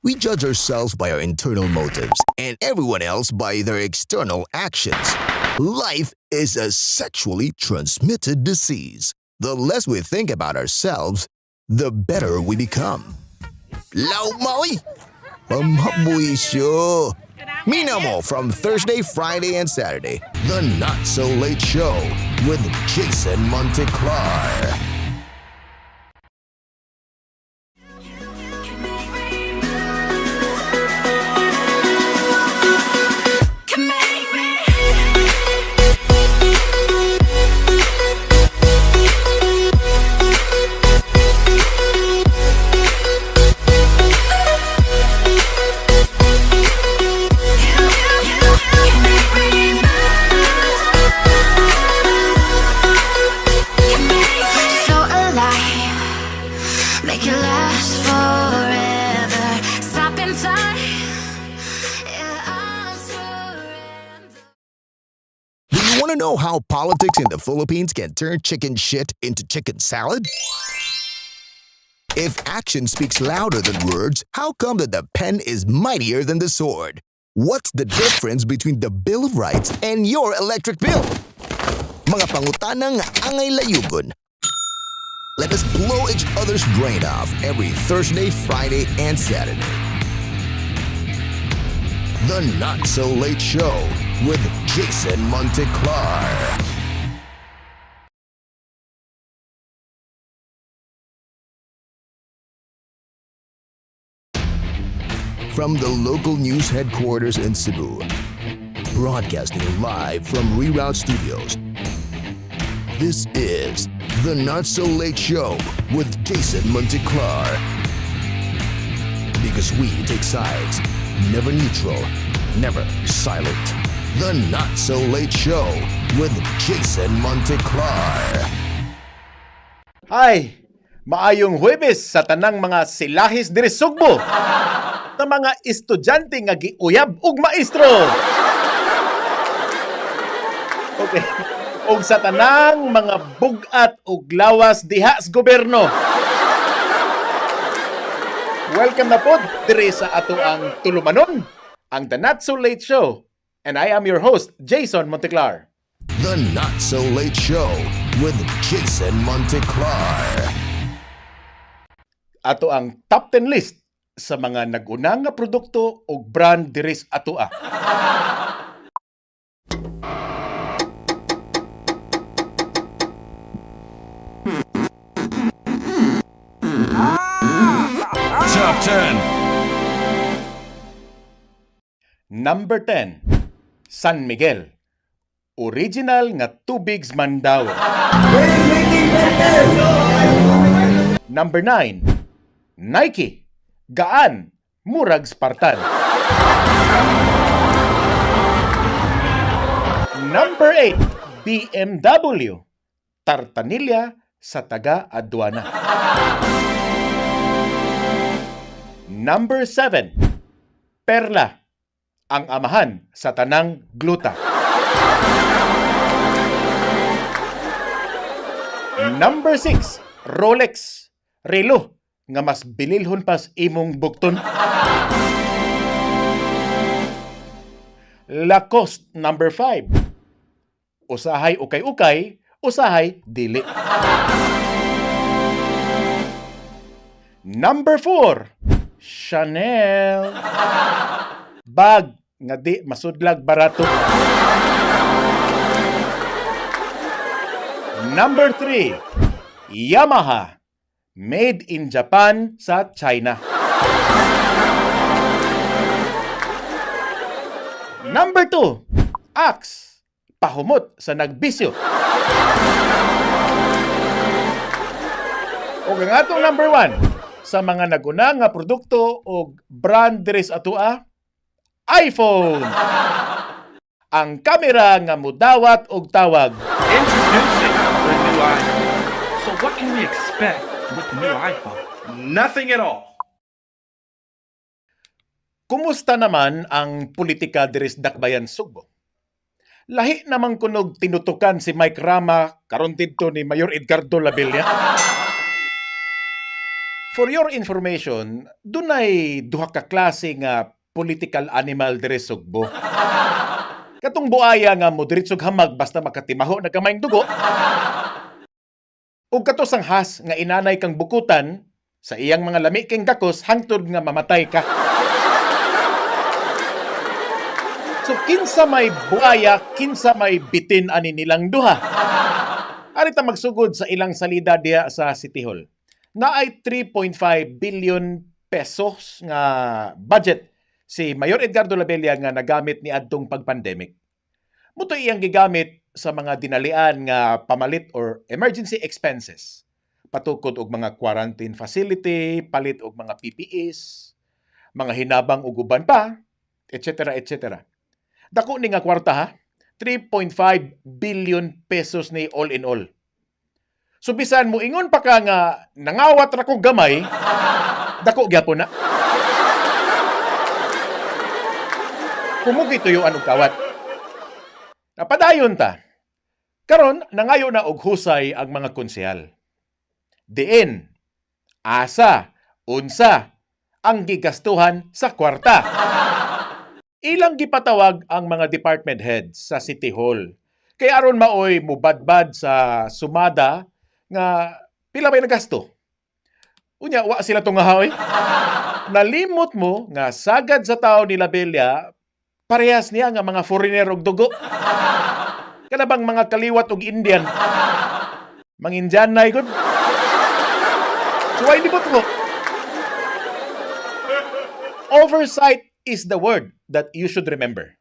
We judge ourselves by our internal motives and everyone else by their external actions. Life is a sexually transmitted disease. The less we think about ourselves, the better we become. Laumay! Pamhabuisyo! Minamo from Thursday, Friday, and Saturday. The Not So Late Show with Jason Monteclar. So alive, make it last forever. Stop in time, yeah, I'll surrender. Do you want to know how politics in the Philippines can turn chicken shit into chicken salad? If action speaks louder than words, how come that the pen is mightier than the sword? What's the difference between the Bill of Rights and your electric bill? Mga pangutanang angay layugon. Let us blow each other's brain off every Thursday, Friday, and Saturday. The Not So Late Show with Jason Monteclar. From the local news headquarters in Cebu, broadcasting live from Reroute Studios. This is The Not So Late Show with Jason Monteclar. Because we take sides, never neutral, never silent. The Not So Late Show with Jason Monteclar. Ay, maayong Huwebes sa tanang mga silahis diri Sugbo. Sa mga estudyante nga giuyab og maestro. Okay. Og sa tanang mga bugat og lawas diha sa gobyerno. Welcome na po diri sa ato ang tulumanon, ang The Not So Late Show. And I am your host, Jason Monteclar. The Not So Late Show with Jason Monteclar. Ato ang top 10 list sa mga nag-una nga produkto o brand diri sa atoa. Top 10. Number 10, San Miguel. Original nga tubig sa Mandaue. Number 9, Nike. Gaan, murag Spartan. Number 8, BMW. Tartanilla sa taga aduana. Number 7, Perla. Ang amahan sa tanang gluta. Number 6, Rolex. Relo nga mas bililhon pas imong bukton. Lacoste number 5. Usahay ukay-ukay, usahay dili. Number 4, Chanel. Bag nga di masudlag barato. Number 3, Yamaha. Made in Japan sa China. Number 2, Axe. Pahumot sa nagbisyo. O ang atong number 1 sa mga naguna nga produkto og brand diri sa atoa, iPhone. Ang kamera nga mudawat og tawag. Introducing the new iPhone. So what can we expect with the new iPhone? Nothing at all. Kumusta naman ang politika diri sa Dakbayan Sugbo? Lahi naman kunog tinutukan si Mike Rama karon didto ni Mayor Edgardo Labella. For your information, dunay duha ka klase nga political animal diri Sugbo. Katong buaya nga modiretsog hamag basta makatimaho na gamayng dugo. Ug kato sanghas nga inanay kang bukutan sa iyang mga lami king gakos hangtod nga mamatay ka. So kinsa may buaya, kinsa may bitin ani nilang duha? Ari ta magsugod sa ilang salida diha sa City Hall. Naay 3.5 billion pesos nga budget si Mayor Edgardo Labella nga nagamit ni adtong pag-pandemic. Mao to iyang gigamit sa mga dinalian nga pamalit or emergency expenses. Patukod og mga quarantine facility, palit og mga PPEs, mga hinabang ug uban pa, etc. etc. Dako ni nga kwarta ha. 3.5 billion pesos ni all in all. So bisan mo ingon pa ka nga nangawat ra ko gamay, dako gyapon na. Kumugi tuyuan og kawat. Napadayon ta. Karon nangayo na og husay ang mga konsehal. Diin, asa, unsa ang gigastuhan sa kwarta. Ilang gipatawag ang mga department heads sa City Hall. Kay aron maoy mubadbad sa sumada nga pila may nagasto. Unya wa sila tungaha oy. Nalimot mo nga sagad sa tao ni Labella, parehas niya nga mga foreigner og dugo. Kana bang mga kaliwat og Indian? Mang-Indian na gud. So why libot mo? Oversight is the word that you should remember.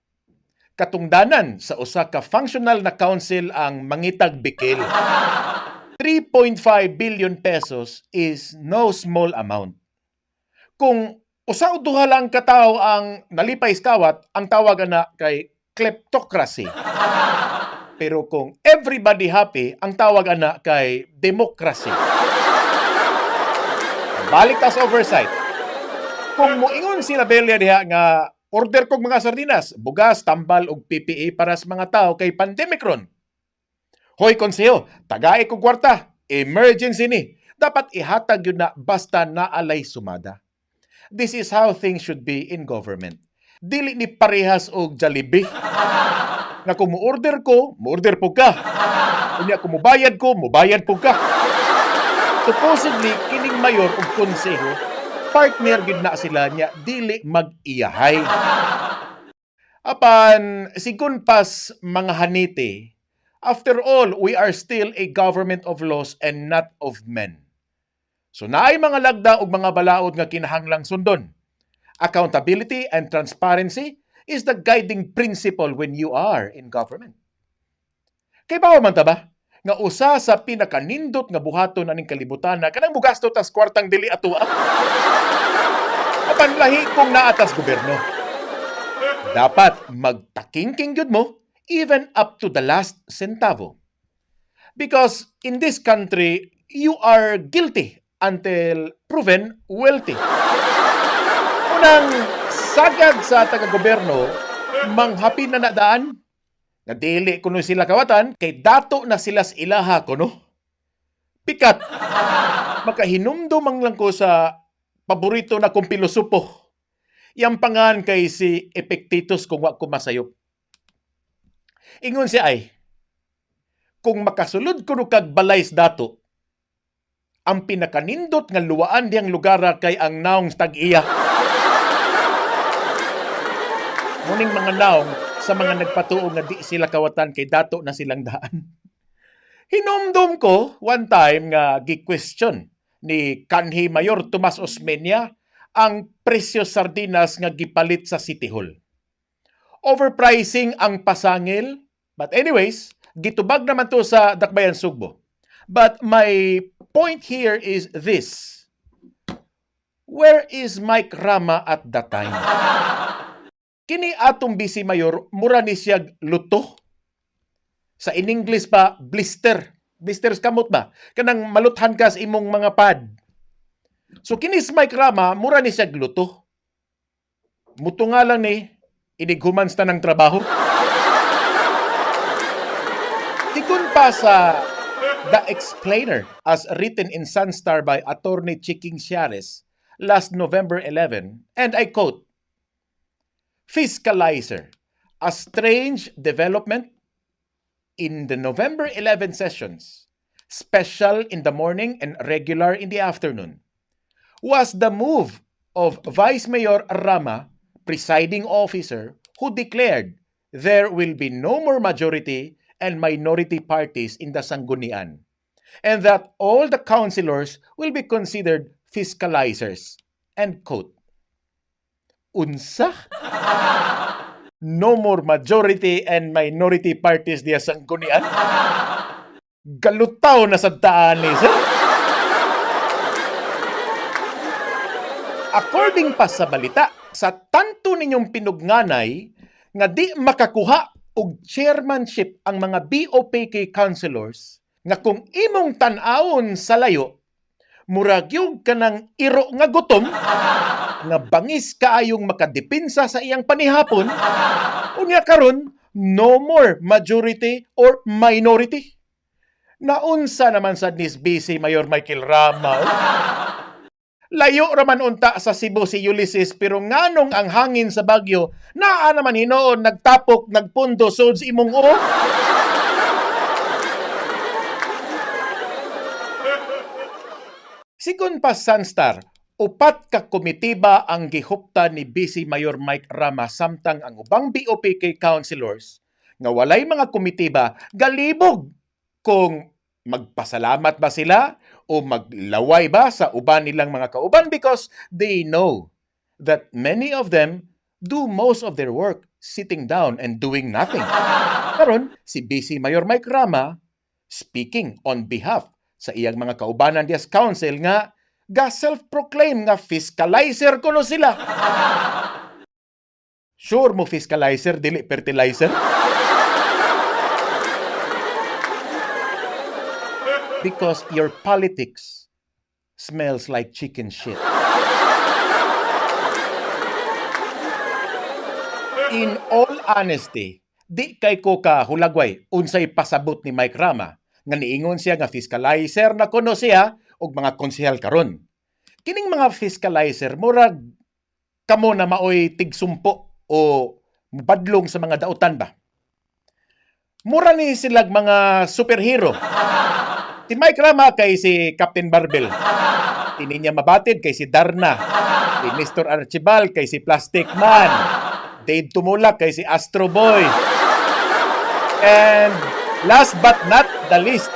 Katungdanan sa usa ka functional na council ang mangitag bikil. 3.5 billion pesos is no small amount. Kung usa o duha lang ka tawo ang nalipay sa kawat, ang tawag ana kay kleptocracy. Pero kung everybody happy, ang tawag ana kay democracy. Balik ta sa oversight. Kung moingon si Labella diha nga order kog mga sardinas, bugas, tambal ug PPE para sa mga tao kay pandemic ron. Hoy konseho, tagai kog kwarta, emergency ni. Dapat ihatag yun na basta naalay sumada. This is how things should be in government. Dili ni parehas og Jollibee. Na kung mo-order ko, mo-order po ka. Unya kung mubayad ko, mubayad po ka. Supposedly, kining mayor ug konseho, partner gid na sila niya, dili mag-iyahay. Apan, sigon pas mga hanite, after all, we are still a government of laws and not of men. So naay mga lagda ug mga balaod nga kinahanglang sundon. Accountability and transparency is the guiding principle when you are in government. Kay bawo man ta ba? Nga usa sa pinakanindot nga buhaton aning kalibutan na kanang mugasto tas kwartang dili atua. Apan lahi kung naa tas gobyerno. Dapat magtakingking gyud mo even up to the last centavo. Because in this country, you are guilty until proven wealthy. Unang sagad sa taga-gobyerno, manghapin na nadaan, nga dili kuno sila kawatan, kay dato na sila sa ilaha kuno. Pikat, makahinumdum man lang ko sa paborito na kong pilosopo. Yang pangan kay si Epictetus kung wa ko masayop. Ingon siya ay, kung makasulod kuno kag balay sa dato, ang pinakanindot nga luwaan diyang lugar kay ang naong tag-iya. Muning mga naong sa mga nagpatuo nga di sila kawatan kay dato na silang daan. Hinumdum ko one time nga gi-question ni kanhi Mayor Tomas Osmeña ang presyo sardinas nga gipalit sa City Hall. Overpricing ang pasangil, but anyways, gitubag naman to sa Dakbayan Sugbo. But my point here is this. Where is Mike Rama at that time? Kini atong Vice Mayor, mura ni siyag luto. Sa in English pa, blister. Blister sa kamot ba? Kanang maluthan ka sa imong mga pad. So kini si Mike Rama, mura ni siyag luto. Muto nga lang ni, inighuman sa ng trabaho. Tikon pa sa The explainer, as written in Sunstar by Attorney Chiking Seares last November 11, and I quote, "Fiscalizer, a strange development in the November 11 sessions, special in the morning and regular in the afternoon, was the move of Vice Mayor Rama, presiding officer, who declared there will be no more majority and minority parties in the Sanggunian, and that all the councilors will be considered fiscalizers." End quote. Unsa? No more majority and minority parties diya Sanggunian? Galutaw na sa taan ni sir. According pa sa balita, sa tanto ninyong pinugnganay nga di makakuha og chairmanship ang mga BOPK councilors, nga kung imong tan-awon sa layo, murag yung kanang iro nga gutom, nga bangis kaayong makadepinsa sa iyang panihapon, unya karon no more majority or minority. Naunsa naman sad ni BC Mayor Michael Rama, oh? Layo raman unta sa Cebu si Ulysses, pero nganong ang hangin sa Bagyo naa naman hinuon nagtapok nagpundo sulod sa imong ulo? Sigon pa Sunstar, upat ka komitiba ang gihupta ni BC Mayor Mike Rama, samtang ang ubang BOPK councilors nga walay mga komitiba galibog kung magpasalamat ba sila o maglaway ba sa uban nilang mga kauban, because they know that many of them do most of their work sitting down and doing nothing. Karon, si BC Mayor Mike Rama, speaking on behalf sa iyang mga kaubanan dias council nga ga self-proclaim nga fiscalizer kuno sila. Sure mo fiscalizer, dili fertilizer? Because your politics smells like chicken shit. In all honesty, di kay ko ka hulagway unsay pasabot ni Mike Rama nga niingon siya nga fiscalizer na kuno siya og mga konsehal karon. Kining mga fiscalizer, murag kamo na maoy tigsumpo o badlong sa mga dautan ba. Mura ni silag mga superhero. Si Mike Rama kay si Captain Barbell. Tini niya mabatid kay si Darna. Si Mr. Archibald kay si Plastic Man. Dave Tumulak kay si Astro Boy. And last but not the least,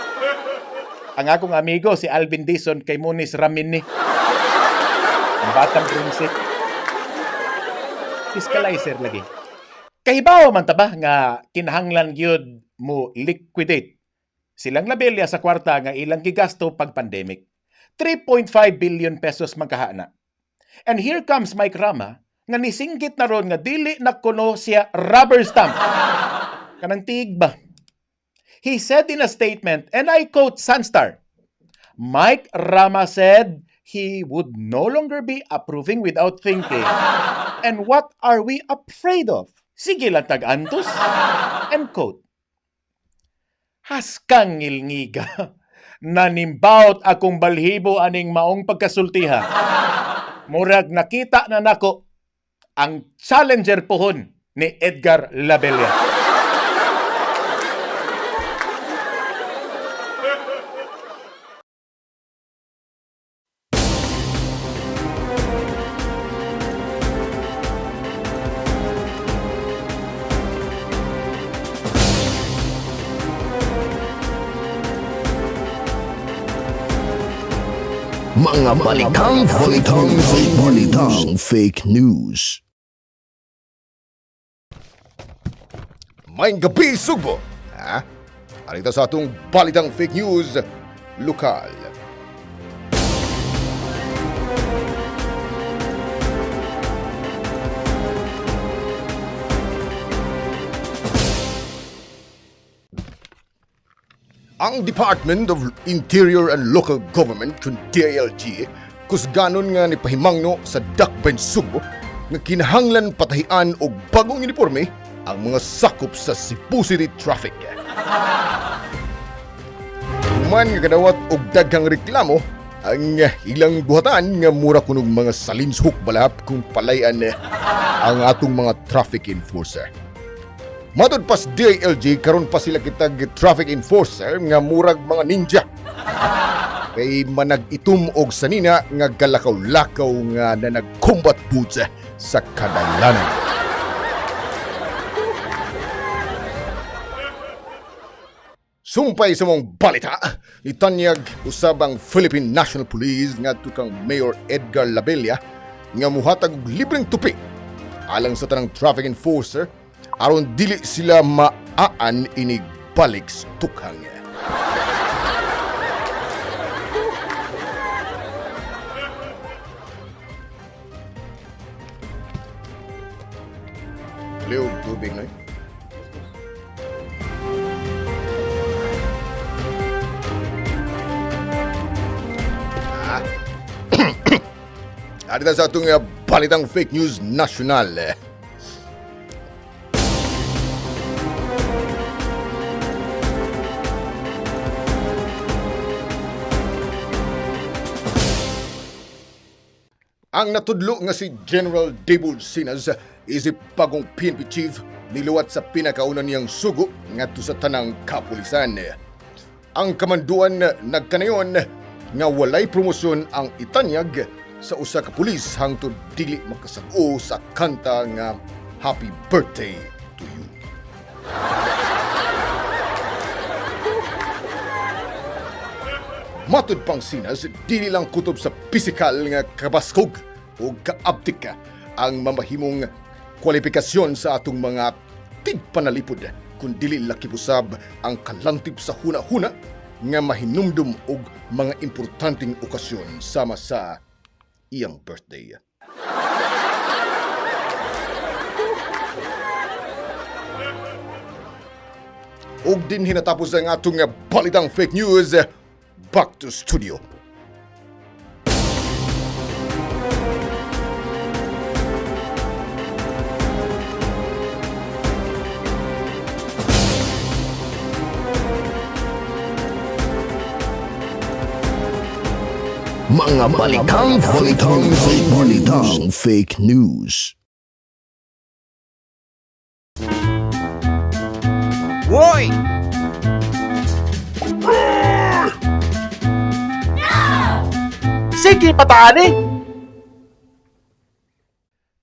ang akong amigo si Alvin Dizon kay Munis Ramini. Ang batang prinsip. Fiscalizer lagi. Kahibaw man ta ba nga kinahanglan gyud mo liquidate silang Labella sa kwarta nga ilang gigasto pag pandemic? 3.5 billion pesos magkahana. And here comes Mike Rama nga nisinggit na ron nga dili na kuno siya rubber stamp. Kanang tig ba? He said in a statement, and I quote Sunstar, "Mike Rama said he would no longer be approving without thinking. And what are we afraid of? Sige lang tag-antos." End quote. Haskang ngilngiga. Nanimbawot akong balhibo aning maong pagkasultiha. Murag nakita na nako ang challenger pohon ni Edgar Labella. Mga balitang fake news. Balitang fake news. Maayong gabii, Sugbo. Ha? Arita sa atong balitang fake news lokal. Ang Department of Interior and Local Government kun DILG kusganon nga ni pahimangno sa Dakbayan Sugbo nga kinahanglan patahian og bagong uniforme ang mga sakop sa Cebu City Traffic. Human nga kadawat og daghang reklamo ang ilang buhatan nga mura kunog mga salinshok balap kung palayan ang atong mga traffic enforcer. Matod pas DILG karon pa sila kitag traffic enforcer nga murag mga ninja. Kay manag-itum og sanina nga galakaw-lakaw nga nanag-combat boots sa kadalanan. Sumpay sa mong balita, itanyag usab ang Philippine National Police ngadto kang Mayor Edgar Labella nga muhatag og libreng tupi alang sa tanang traffic enforcer aron dili sila maaan inig balik sa tukhang. Leo, tubig na eh. Adita sa atong balitang fake news nasyonal. Ang natudlo nga si General Debol Sinas isip bagong PNP chief niluwat sa pinakauna niyang sugo ngadto sa tanang kapulisan. Ang kamanduan nagkanayon nga walay promosyon ang itanyag sa usa ka pulis hangtod dili makasag-o sa kanta nga Happy Birthday to You. Matud pang sinas, dili lang kutob sa pisikal nga kabaskog o kaabtik ang mamahimong kwalifikasyon sa atong mga tigpanalipod kun dili lakip usab ang kalantip sa huna-huna nga mahinumdum og mga importanteng okasyon sama sa iyang birthday. Og din hinatapos ang atong balitang fake news. Back to studio. Mga balitang fake news. Balitang fake news. Hoy! Sige, pataan eh!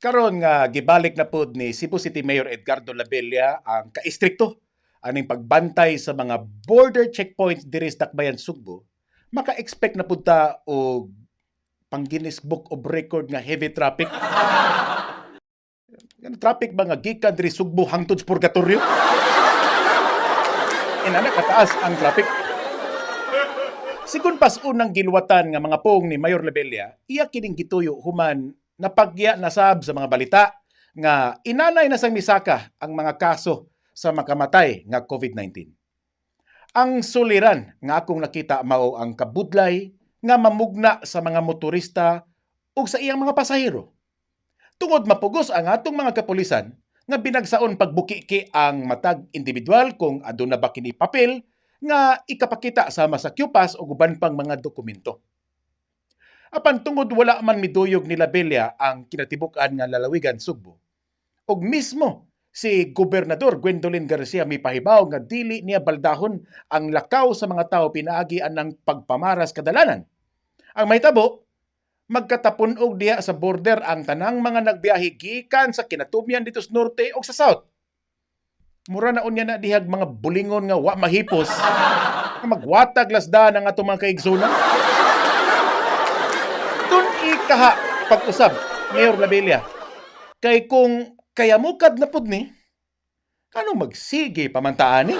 Karon nga gibalik na pod ni Cebu City Mayor Edgardo Labella ang kaistrikto aning pagbantay sa mga border checkpoints diri sa Dakbayan Sugbo. Maka-expect na pud ta og pang Guinness Book of Record nga heavy traffic. Yan traffic ba nga gikan diri Sugbo hangtod sa Purgatorio? Inana kataas ang traffic. Sigun pas unang gilwatan nga mga pong ni Mayor Lebella, iya kining gituyo human napagya na sab sa mga balita nga inanay na sang misaka ang mga kaso sa makamatay nga COVID-19. Ang suliran nga akong nakita mao ang kabudlay nga mamugna sa mga motorista ug sa iyang mga pasahero. Tungod mapugos ang atong mga kapulisan nga binagsaon pagbukiki ang matag individual kung aduna ba kini papel nga ikapakita sama sa QPAS o uban pang mga dokumento. Apan tungod wala man miduyog ni Labella ang kinatibuk-an nga lalawigan Sugbo. Og mismo si Gobernador Gwendolyn Garcia mipahibaw nga dili niya baldahon ang lakaw sa mga tao pinaagi anang pagpamaras kadalanan. Ang mahitabo, magkatapon-og diha sa border ang tanang mga nagbiyahe gikan sa kinatumyan dito sa norte o sa south. Mura na unya na dihag mga bulingon nga wa mahipos nga magwatag lasda ng atong mga kaigsunan. Dun ikaha pag-usab, Mayor Labella. Kay kung kayamukad na pud ni, kano magsige pamantaan ni?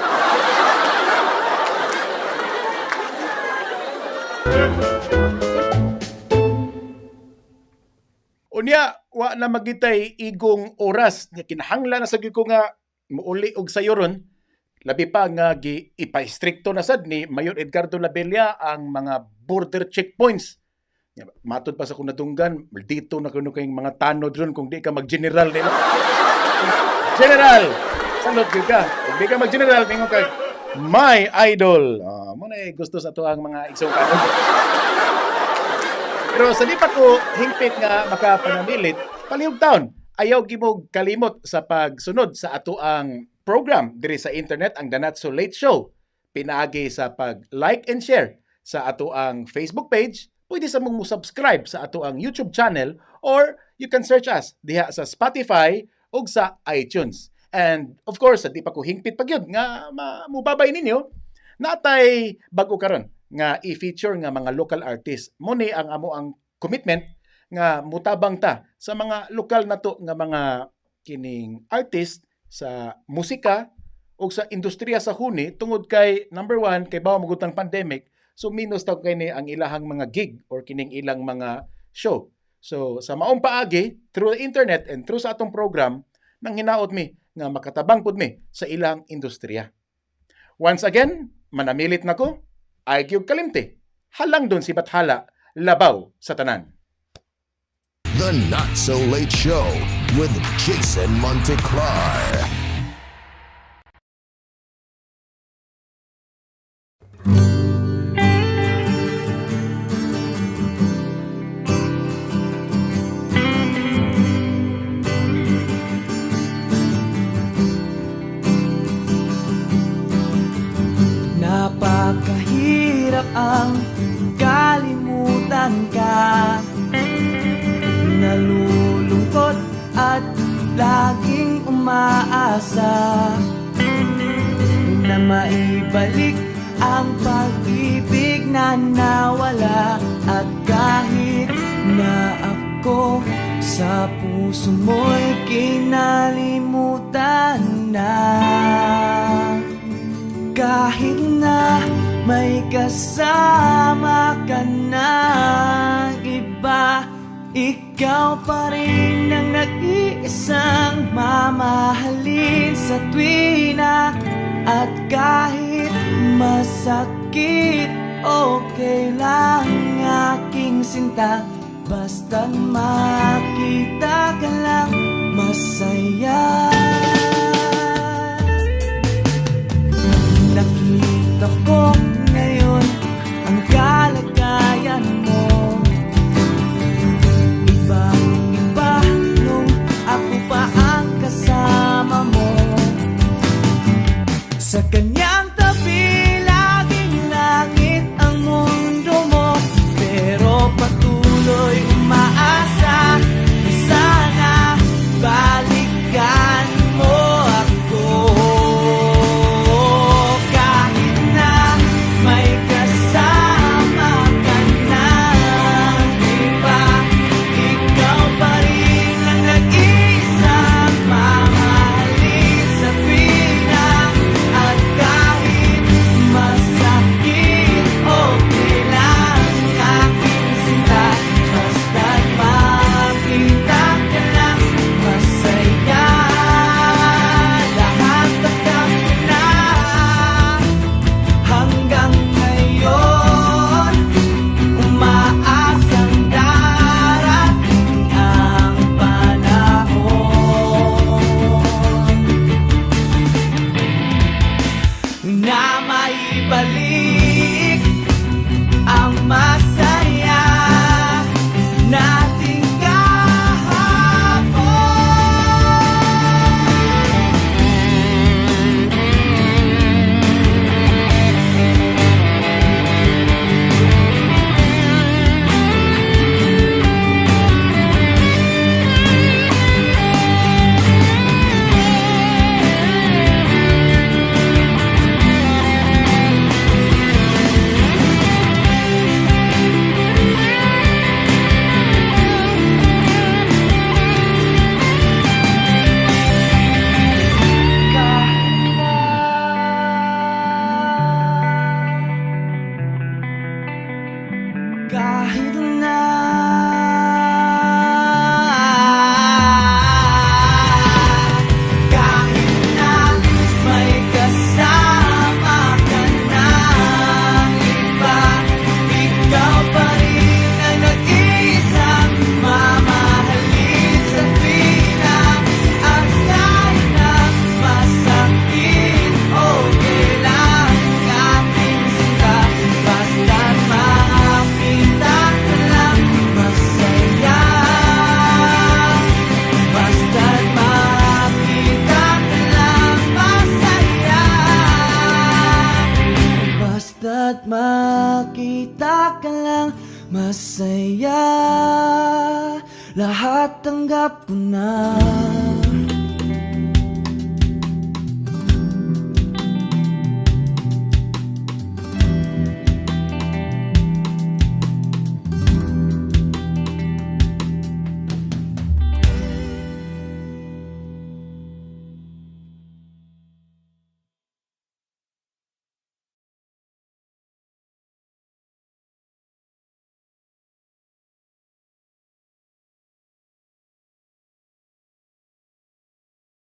Unya, wa na magitay igong oras nga kinahanglan na sa gyud ko nga muuli og sayo ron. Labi pa nga gi ipa-stricto na sad ni Mayor Edgardo Labella ang mga border checkpoints. Matod pa sa kung nadunggan, dito na kuno kayong mga tanod ron kung di ka mag-general nila. General! Salot gyud ka. Kung di ka mag-general, mingon ka, My Idol. Ah, mao na gusto sa atoang mga igsuon. Pero sa di pa ko hingpit nga makapanamilit, palihog taon, ayaw gyud mog kalimot sa pagsunod sa atoang program diri sa internet, ang The Not So Late Show. Pinaagi sa pag-like and share sa atoang Facebook page, pwede sa mong mo-subscribe sa atoang YouTube channel or you can search us diha sa Spotify ug sa iTunes. And of course, sa di pa ko hingpit pa gyud nga mubabay ninyo, natay bago karon nga i-feature nga mga local artists. Mao ni ang amoang commitment nga mutabang ta sa mga lokal nato nga mga kining artist sa musika o sa industriya sa huni, tungod kay number one, kay bawa magutang pandemic, so minus taw kay ni ang ilahang mga gig or kining ilang mga show. So sa maong paagi through the internet and through sa atong program, nang hinaot mi nga makatabang pud mi sa ilang industriya. Once again, manamilit nako, ay gyud kalimti. Halang dun si Bathala, labaw sa tanan. The Not So Late Show with Jason Monteclar. Napakahirap ang kalimutan ka. Nalulungkot at laging umaasa na maibalik ang pag-ibig na nawala. At kahit na ako sa puso mo'y kinalimutan na, kahit na may kasama ka ng iba, ikaw pa rin ang nag-iisang mamahalin sa tuwina. At kahit masakit, okay lang aking sinta, basta makita ka lang masaya. Nakita ko ngayon ang kalagayan mo. Ibang iba nung ako pa ang kasama mo. Sa kanyang tabi, laging langit ang mundo mo. Pero patuloy umaasa na sana balikan mo ako. Kahit na Lahat tanggap ko na.